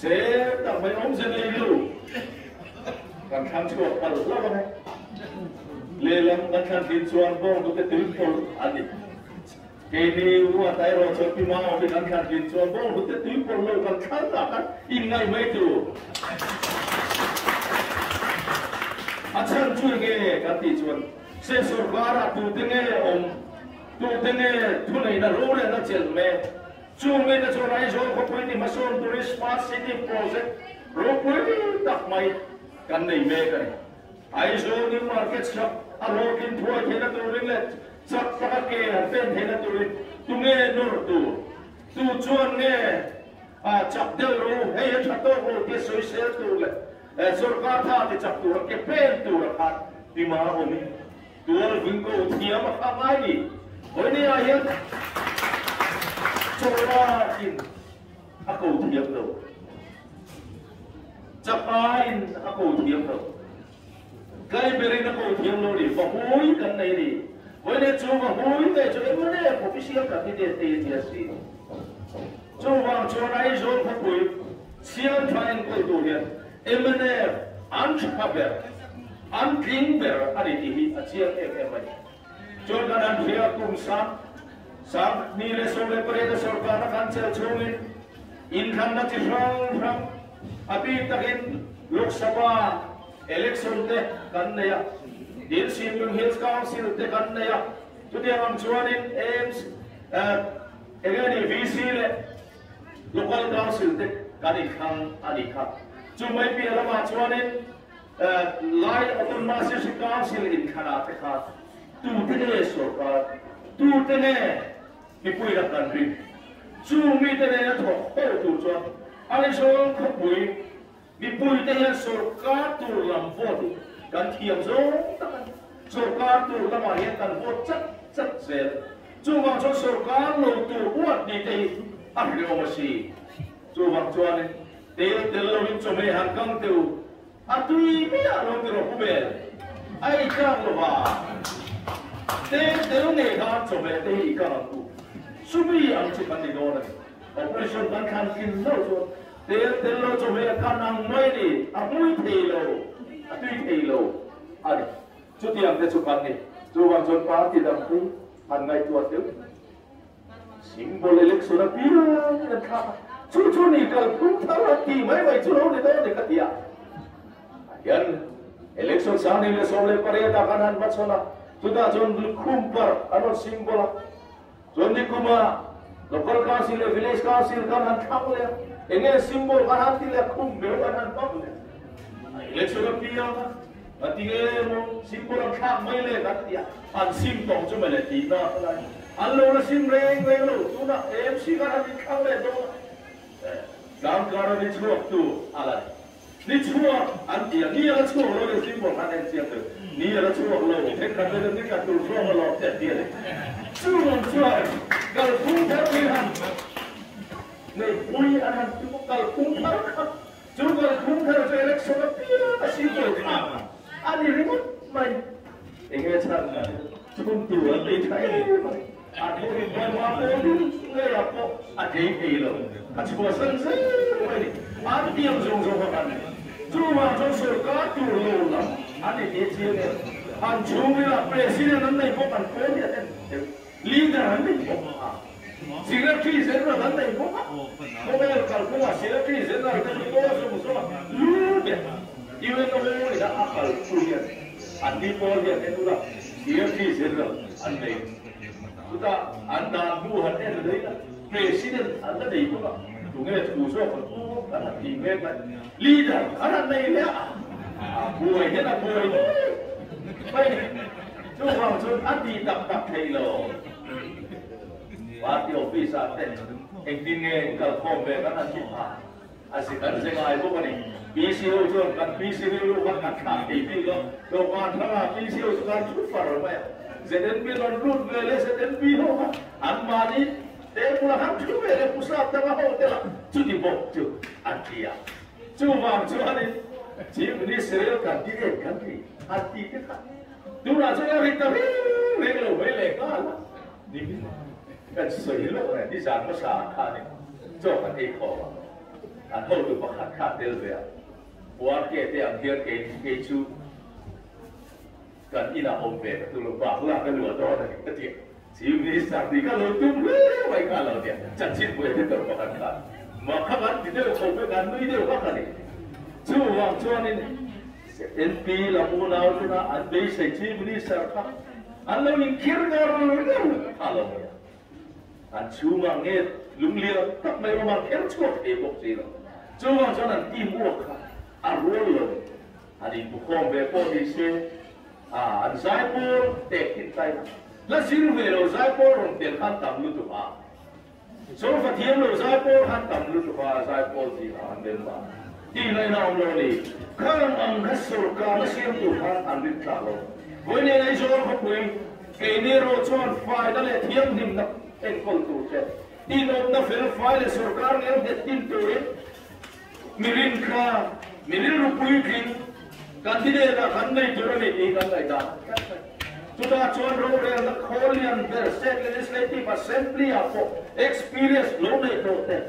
che tak mai awmze nei lo kan thlang chhuak palh hlauh ang e. Lehlam kan thlan thin chuan bawnghnute tui pawlh a ni. Keini ruat erawh chuan pi Maawmin an thlan thin chuan bawnghnute tui pawlh lo kan thlang ah khan inngaih mai tur. A chhan chu enge kan tih chuan se sorkar-ah tute nge awm? Tute nge thuneihna rorelna chelh mek? Chung mite chuan Aizawl khawpui ni hmasawn turin Smart City Project ropui tak mai kan nei mek a ni. Aizawl New Market chak a hlawhtlin thuai theihna turin leh chak taka ke han pen theihna turin tunge nawr tur? Tu chuan nge chak deuh ro hei a tha tawk lo tia sawisel tur leh sorkar tha ti chak tura ke pen tura khan tima awmin Tual ving ko thiam a kha ngai ni. Vawiin ah hian Chawlakin a ko thiam lo. Chapain a ko thiam lo. Tlaiberin a ko thiam lo ni. Vahui kan nei ni. Vawiin chu vahui te chu engmawni official candidate te nia si. Chuvang chuan Aizawl khawpui Siamtha enkawl tur hian mnf an tha ber, an tling ber a ni tih hi a chiang em em a ni. Chuan kan han hria kum sang 2018 a sorkarna kan chelh chhungin inthlanna chi hrang hrang a bik takin Lok Sabha election te kan nei a, tin Sinlung Hills Council te kan nei a, chutiang ang chuanin AMC eng nge ni VC leh Local Council te kan inthlang a nih kha. Chu mai piah lamah chuanin Lai Autonomous District Council inthlanah te kha tute nge sorkar, tute nge mipui ram kan rin? Chung mite nena thawk ho tur chuan Aizawl khawpui mipuite hian sorkar tur lam vote hi kan thiam zawng tak a ni. Sorkar tur lamah hian kan vote chat chat zel. Chuvang chuan sorkar lo tur huat ni te hi a hreawm a si. Chuvang chuanin tel tel loin chawhmeh han kang teh u. A tui miah lo ti rawh Pumel, a ei tlak lo va, tel tel ngei khan chawhmeh te hi i kang ang u, chumi ang chu kan ni dawn a ni. Operation kan thlan tlin lo chuan tel tel lo chawhmeh a kan ang mai a ni, a hmui thei lo, a tui thei lo a ni. Chutiang te chu kan ni. Chuvang chuan party dang te hi han ngaihtuah tel. Symbol election a piang in an thlak a, chu chu ni kalphung thar a ti mai mai chu lo ni dawn ni ka ti a. Hian election 2018 ah khan han va chhawn a, chutah chuan lukhum parh an rawn symbol a, chuan nikuma local council leh village council khan han thlang leh a, eng nge symbol khan han ti leh a, khum beu an han hmang leh a, election a piang a, ka ti nge maw symbol an thlak mai le kan ti a, an sim tawng chu mawle tihna ka la ni. An lo la sim reng reng lo, tunah AMC khan an inthlang leh dawn a, tlangkar a ni chhuak tu a la ni. Ni chhuak an ti a, ni a la chhuak lo le symbol khan en chiang deuh, ni a la chhuak lo, thenkhat te chuan ni tla tur zawng a lawm te an ti a ni. Chu rawn chuan kalphung thar hi han neihpui an han ti bawk, kalphung thar kha, chu kalphung thar chu election apiang a symbol kha a ni ringawt mai. Enge chhan chhun tur an nei tha em a, a thu in hmuai hma pawl ding ngeiah pawh a tlei thei lo, a chhuahsan zel mai ni. An tiang zawng zawng kha kan ni. Chuvang chuan sorkar tur lo lam an ni tih chiang em. An chhungril ah president an nei bawk, an pawl hi a en deuh, leader an nei bawk a, secretary general an nei bawk a, khawvel kalphungah secretary general te chu pawl zawng zawng a lu ber UNO ina a kalpui a ni. An ni pawl hian en ula, Secretary General an nei. Chutah an dan hnu han en leh ila, President an la nei bawk a, tunge thu zawk an pu kan han tih mek lai, Leader an han nei leh a, a buai hian a buai mai a ni. Chuvang chuan a tih tak tak theih lo. Party office ah te engtin nge kalkhawm ve kan han ti phah. A si kan che ngai bawk a ni. PCO chuan kan PC rilru khan kan thlak thei bik a, dawhkan hrangah PCO chu kan thu far mai a. ZNP rawn lut ve leh ZNP ho kha anmahni table ah khan thu ve leh Pusap danga ho te lah chuti bawk chu an ti a. Chuvang chuanin Chief Ministerial candidate kan ti an ti te kha tunah chuan a ri ta reng reng lo mai leh nghal a. Nimin kan sawi loh reng nizan hmasa ah khanin chaw kan ei khawm a, an hotu pakhat kha a tel ve a, Puarke te ang hian kei kei chu kan inah awm ve ka tu lo bak la ka luah dawn a ni ka ti a, Chief Minister tih kha lo tum hle mai kha a lo ti a, chanchin buai te tawrh pakhat khan mah kha kan ti deuh chho vek a, an nui deuh vak a ni. Chuvang chuanin NP lam unau tena an beisei Chief Minister kha an lo inkhir ngar ngar kha a lo ni a. An chhungah nge lunglian tak mai awm a kher chhuak thei bawk si lo. Chuvang chuan an team uak kha a rual lo. An inbukhawm ve pawh ni se, a an zaipawl tek thin tlai a. La zir ve lo zaipawl rawn tel khan tam lutuk a. Sofa thiam lo zaipawl khan tam lutuk a, zaipawl zingah an member tih ngaihna awm lo a ni. Khang ang kha sorkarna siam tur khan an rin tlak lo. Vawiin Aizawl khawpui Keini erawh chuan faina leh thianghlimna enkawl tur te, inawpna fel fai leh sorkar ngel nghet tin turin mi rinthla, mi rilru puitling candidate ah kan nei tur a ni tih kan ngaihdan tlat mai. Chutah chuan rorelna khawl lian ber State Legislative Assembly ah pawh experience lo nei tawh te,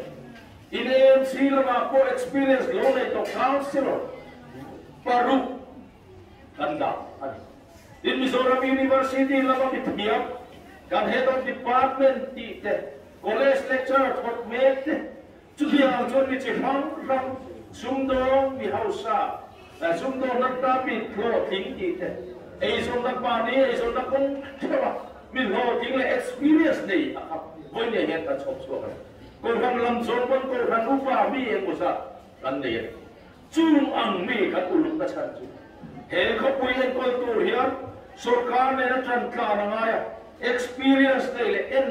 in AMC lamah pawh experience lo nei tawh Councillor paruk kan dah a ni. Tin, Mizoram University lama mithiam, kan Head of Department tih te, College Lecturer thawk mek te, chutiang chuan mi chi hrang hrang, sumdawng, mi hausa, sumdawnna ta mi hlawhtling tih te, eizawnna mahni eizawnna kawng theuha mi hlawhtling leh experience nei a khap vawinia hian kan chhawp chhuak a ni. Kohhran lam zawng pawn Kohhran upa mi engmaw zat kan nei a ni. Chung ang mi kan ulukna chhan chu he khawpui enkawl tur hian sorkar nena ṭan tlan a ngai a, experience nei leh en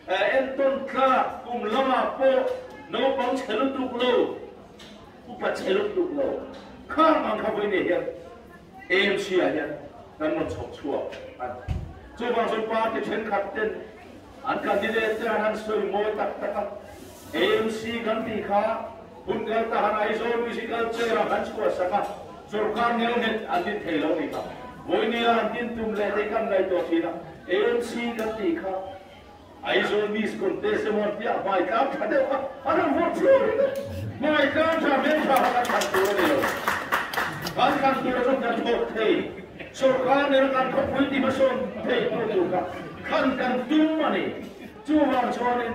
Entawn tlak kum lamah pawh naupang chhe lutuk lo, upa chhe lutuk lo khang ang kha vawiin hian AMC ah hian kan rawn chhawp chhuak a ni. Chuvang chuan party thenkhat ten an candidate te an han sawi mawi tak tak a, AMC kan tih kha hun kal ta han Aizawl Musical Chair ah kan chhuah sak a, sorkar ngelnghet an din thei lo ni kha. Vawinia an din tum leh te kan ngaihtuah thin a, AMC kan tih kha Aizawl Miss Contest emaw an tia hmai tlang tha deuh kha an rawn vawrh chhuak reng a, hmai tlang tha hmel tha kha kan thlan tur a ni lo. Kan thlan tur a chuan kan thawk thei, sorkar nena kan khawpui ti hmasawn thei tur tur kha thlan kan tum a ni. Chuvang chuanin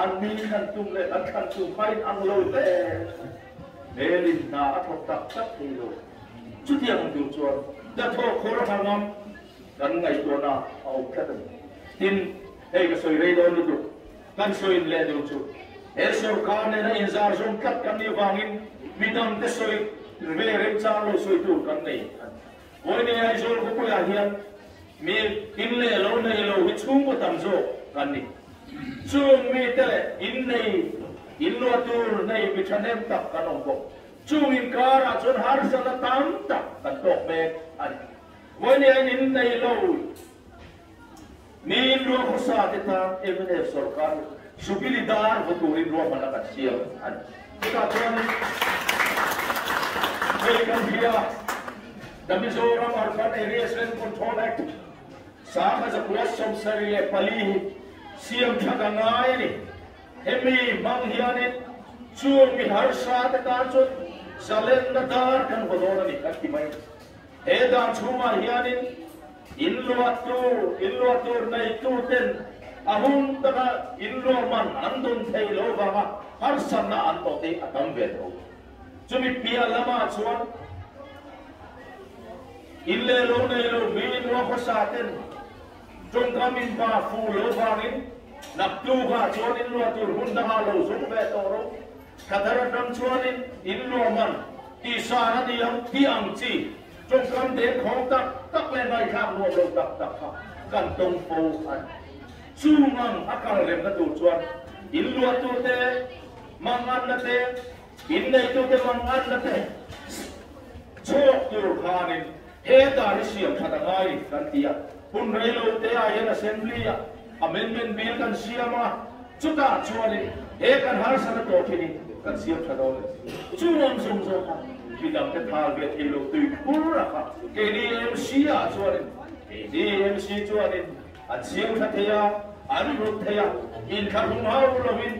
an mi thlan tum leh kan thlan tum kha in ang lo hle. Hmelin hna a thawk tak tak thei lo. Chutiang ang tur chuan hnathawk khawr a hmang ang. Kan ngaihtuahna a awm tlat a ni. Tin, hei ka sawi rei dawn lutuk, kan sawiin leh deuh chu he sorkar nena inzar zawm tlat kan nih vangin midangte sawi ve remchang lo sawi tur kan nei a ni. Vawiin Aizawl khawpuiah hian mi in leh lo nei lo hi chhungkaw tam zawk kan ni. Chung mite leh in nei, in luah tur nei mi thahnem tak kan awm bawk. Chung inkarah chuan harsatna tam tak kan tawk mek a ni. Vawiin in nei lo niin ruah hmasa te tan mnf sorkar Jubilee dar vaw turin ruahmanna kan siam a ni. Chutah chuanin hei kan hria The Mizoram Urban Areas Rent Control Act 1974 hi siam that a ngai a ni. Hemi hmang hianin chung mi harsa te tan chuan zalenna dar kan vaw dawn a ni kan ti mai. He dan chhungah hianin in luahtu, in luah tur neituten a hun taka in luah man an dun thei lo vanga harsatna an tawh te a tam ve tho. Chumi piah lamah chuan in leh lo nei lo mi in luah hmasa ten tawngkam in pa fu lo vangin naktukah chuan in luah tur hun dangah lo zawng ve tawh rawh. Thla thar atang chuanin in luah man tihsan a ni ang tih ang chi tawngkam deng khawng tak tak leh ngaihthlak nuam lo tak tak kha kan tawng fo a ni. Chung ang a kal remna tur chuan in luahtute manganna te, in neitute manganna te chhuak tur khanin he dan hi siam that a ngai kan ti a. Hun reilo te ah hian Assembly ah Amendment Bill kan siam a, chutah chuanin he kan harsatna tawh thin hi kan siam tha dawn a ni. Chu awm zawng zawng kha midangte thal ve thei lo tui khur a kha keini MC ah chuanin keini MC chuanin an siam tha thei a, an rut thei a, inthlahrung hauh lovin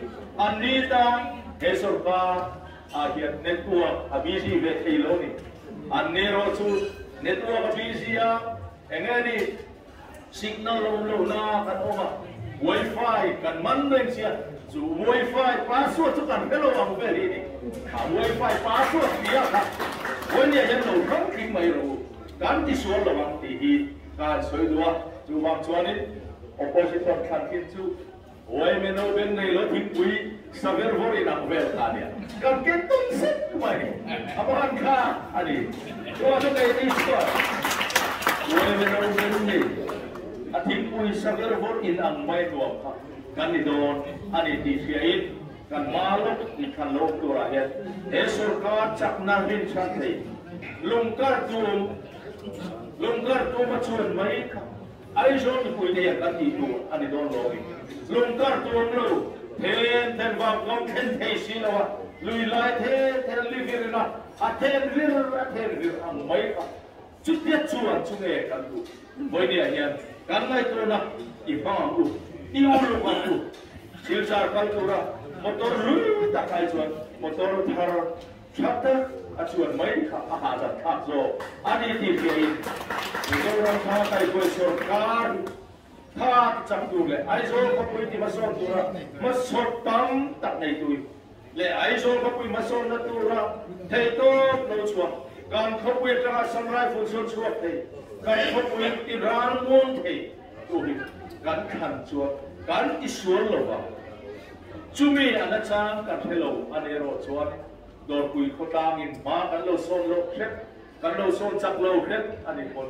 an ni tan he sorkar ah hian network a busy ve thei lo a ni. An ni erawh chu network a busy a, enge ni? Signal awm lo na kan awm a, wifi kan man reng sia, chu wifi password chu kan hre lo ang vel hi ni. Kha wifi password tia kha vawinia hian lo hrang tling mai rawh u, kan ti sual lo ang tih hi ka han sawi duh a, chuvang chuanin opposition thlan thin chu yma no beng nei lo thingpui saver vawr in ang vel kha ania, kan ken tum zet mai a va han kha a ni. Chuan a nei ni chuan yma no beng nei a thingpui saver vawr in ang mai nuam kha kan ni dawn a ni tih hriain kan hma lawk in thlan lo awm turah hian he sorkar chakna rinchhan thei lungkar tum lungkar tuma chuan mai kha Aizawl mipui te hian kan tih tur a ni dawn lo a ni. Lungkar tuam lo, then then vang kawng thlen thei si lo a, lui lai then then li vir in a, a then vir a then vir ang mai kha. Chutia chuan chu nge kan duh? Vawinia hian kan ngaihtuahna i hmang ang u, i uluk ang u. Silchar kal tura motor lui tak ai chuan motor thar Tha tak a chuan mai kha a hahdam thlak zawk a ni tih hriain Mizoram tha kaihruai sawrkar hi tha ti chak tur leh Aizawl khawpui ti hmasawn tura hmasawn tam tak nei tui leh Aizawl khawpui hmasawnna tura theihtawp lo chhuak kan khawpui atanga Assam Rifle sawn chhuak thei kan khawpui ti ral muang thei tu hi kan thlan chuan kan ti sual lo vang. Chumi a nachang kan hre lo a ni erawh chuan Dawrpui khawtlangin hma kan lo sawn loh hrep, kan lo sawn chak lo hrep a ni pawn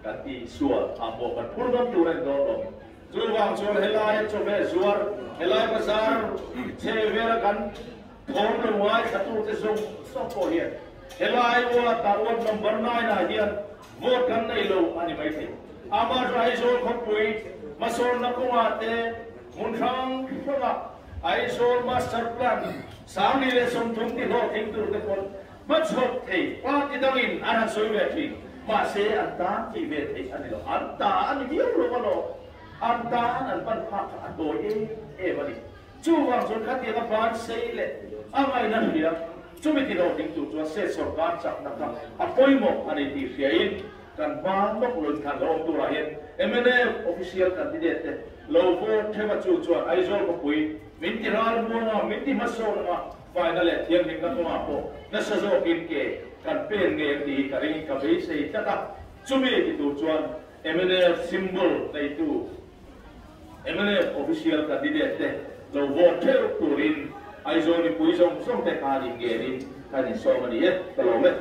kan ti sual a maw kan phur ngam tur a ni dawn lo. Chuvang chuan helaia chawhmeh zuar, helai bazar chhe vela kan thawm lo ngaithlatute zawng zawng pawh hian helai ward ah ward number 9 ah hian vote kan nei lo a ni maithei. Amaherawhchu Aizawl khawpui hmasawnna kawngah te hmun hrang hrangah Aizawl Master Plan 2030 ti hlawhtling tur te pawn hmachhawp thei party dangin an han sawi ve thin. Mahse an tan tih ve theih a ni lo. An ta a ni viau lo alawm. An tan an pan phak kha a tawi em em a ni. Chuvang chuan khatianga ban sei leh a ngaihna hria chumi ti hlawhtling tur chuan state sorkar chakna kha a pawimawh a ni tih hriain kan hma lawk lawin khan lo awm turah hian mnf official candidate te lo vote theuh a chu chuan Aizawl khawpui min ti ral muang a, min ti hmasawn ang a, faina leh thianghlimna kawngah pawh nasa zawkin ke kan pen ngei ang tih hi ka ring ka beisei tlat a. Chumi ti tur chuan mnf symbol neitu mnf official candidate te lo vote theuh turin Aizawl mipui zawng zawng te khan inngenin kan insawm a ni e, ka lawm e.